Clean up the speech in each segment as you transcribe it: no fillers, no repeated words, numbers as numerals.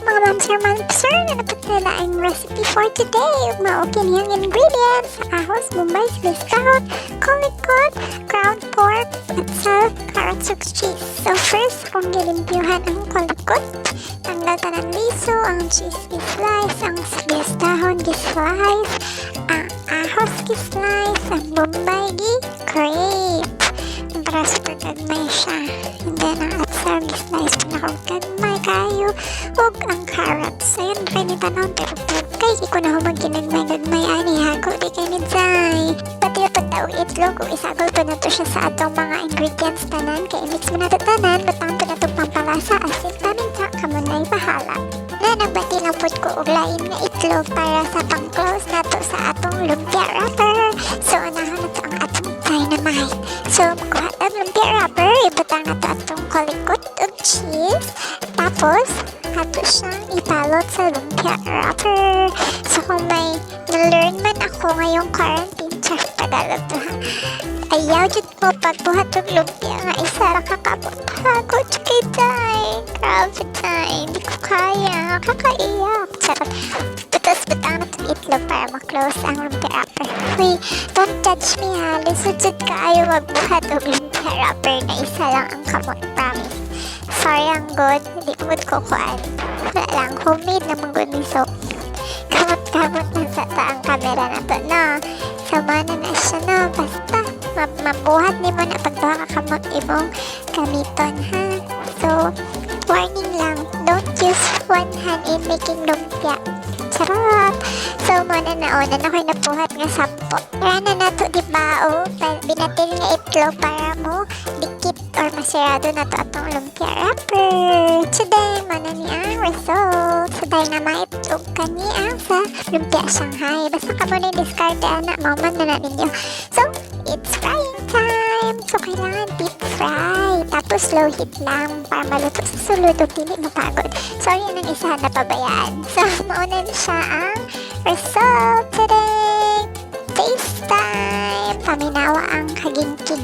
Mga ma'am, sir, ma'am, sir, naa na nila ang recipe for today. Ug mao kini ang ingredients: ahos, bombay, sliced carrot, kulikot, ground pork, atsal, carrots ug cheese. So first, akong gilimpyuhan ang kulikot. Tanggal tanan liso, ang cheese gi-slice, ang sibuyas dahon gi-slice, ang ahos gi-slice, ang bombay gi-grate. Para super gagmay siya. And then, ang atsal gi-slice pa na akong gagmay kayo. Ug ang carrots. Ayun, kay ni tanon. Pero kay ko na humag ginagmay-gagmay ani. Hago di kay ni Zay. Pati pa og itlog. Ug isagol pa nato siya sa atong mga ingredients tanan. Kay i-mix mo nato tanan. Butang pa nato pampalasa. Asin, paminta. Kamo na'y bahala. Na nagbati lang pud ko og lain nga itlog para sa pang-close nato sa atong lumpia wrapper. So, unahon nato ang atong dynamite. So, magkuha tag lumpia wrapper, ibutang nato atong kulikot ug cheese. Tapos, ato siyang ibalot sa lumpia wrapper. So, kung may na-learn man ako ngayong quarantine, char, Tagalog to ha. Ayaw jud mo pagbuhat og lumpia nga isa ra ka kamot. Pagod kay day. Grabe day. Hindi ko kaya. Kakaiyak. Charot. Tapos butang na itong itlog para ma-close ang lumpia wrapper. Uy, don't judge me ha. Lisod jud kaayo magbuhat og lumpia wrapper na isa lang ang kamot. Promise. Sorry ang good. Hindi ko gud ko kuan. Wala lang. Homemade naman gud ni, so kamot-kamot lang sa ta ang camera na to, no? So, mana na siya, no? Basta, mabuhat nimo na pag duha ka kamot imong gamiton, ha? So, warning lang, don't use one hand in making lumpia. Charot! So, muna na una na ko'y nabuhat nga 10. Tara na nato, di ba? O, binatil nga itlog para mo dikit or masirado na to atong lumpia wrapper. Today, mana ni ang result. Sa dynamite ug kani ang sa lumpia Shanghai. Basta kamo na diskarte ana, mao man na na ninyo. So, it's frying time! So, kailangan deep fry. Tapos, low heat lang para maluto sa sulod ug dili mapagod. Sorry nang isa na pabayaan. So, mauna na siya ang result today. Taste time! Paminawa ang kagingking.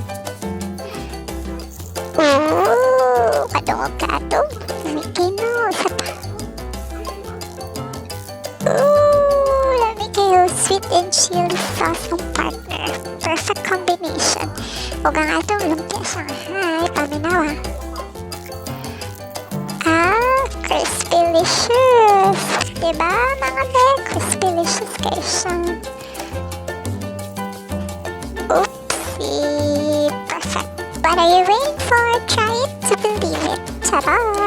Ooh, kadungog ka ato. Lami kino. Isa pa. Ooh, lami kayo. Sweet and chili sauce ang partner. Perfect combination. Ug ang atong lumpia Shanghai, paminawa. Ah, crispy-licious. Diba, mga be? Crispy-licious kayo siya. Oopsie. Perfect. What are you waiting for? Try it to believe it. Charot!